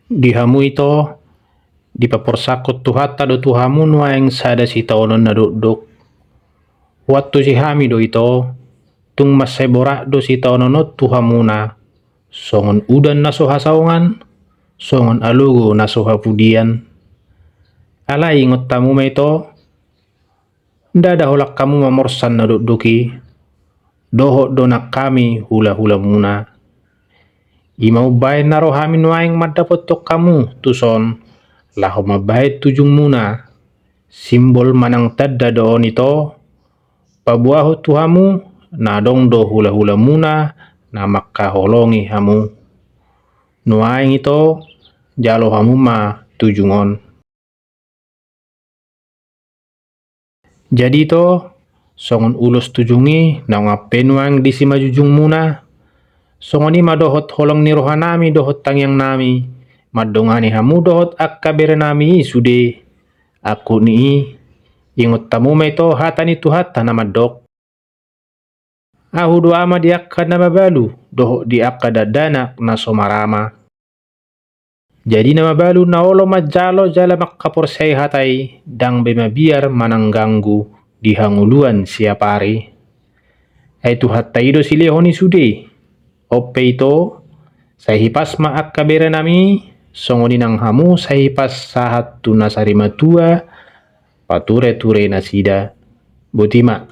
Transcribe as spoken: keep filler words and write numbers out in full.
Di hamu ito, dipaporsakhon Tuhanta do tu hamu nuaeng sada sitaonon na dokdok. Huantusi hami do ito, tung mansai borat do sitaonon on tu hamuna, songon udan na so hasaongan, songon alogo na so hapudian. Alai ingot hamu ma ito, ndada holan hamu mamorsan na dokdok i, dohot do nang hami hulahulamuna. I ma umbahen na ro hami nuaeng mandapothon hamu tuson, laho mambahen tujungmuna, simbol manang tanda do on ito, paboahon tu hamu, na adong do hulahulamuna na mangkaholongi hamu. Nuaeng ito, jalo hamu ma tujung on. Jadi ito, songon ulos tujung i naung ampe nuaeng di simanjujungmuna, songon i ma dohot holong ni rohanami dohot tangiangnami, mandongani hamu dohot angka berenami i sude. Angkup ni i, ingot hamu ma ito hata ni Tuhanta na mandok: Ahu do ama di angka na mabalu, dohot di angka dakdanak na so marama. Jadi na mabalu na olo manjalo jala mangkaporseai hata i, ndang be mabiar manang ganggu di hangoluan siapari. Ai Tuhanta i do silehon i sude. On pe ito, sai hipas ma angka berenami, songon i nang hamu sai hipas sahat tu na sarimatua, patureture nasida. Boti ma.